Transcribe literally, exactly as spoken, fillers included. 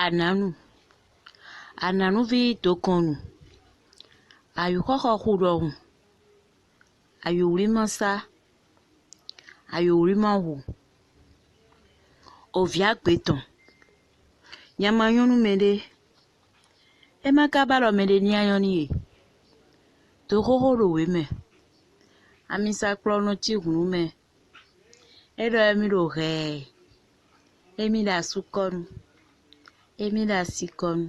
Anǎnu, Anǎnuví dokɔnnu, ayǔxɔxɔxu ɖɔhun, ayǔwlímásá, ayǔwlímáhu, òvǐ agbe tɔn, nya ma nyɔ́ nú mɛɖé, é má ka ba ɖɔ mɛɖé ní anyɔ́ n'i e, dǒ xóxó ɖo wě mɛ, ami sakplɔ́ nɔ cí hǔn nú mɛ, é ɖɔ émí ɖo hɛɛ, émí ɖo asúkɔ́nu, émí ɖo asikɔ́nu,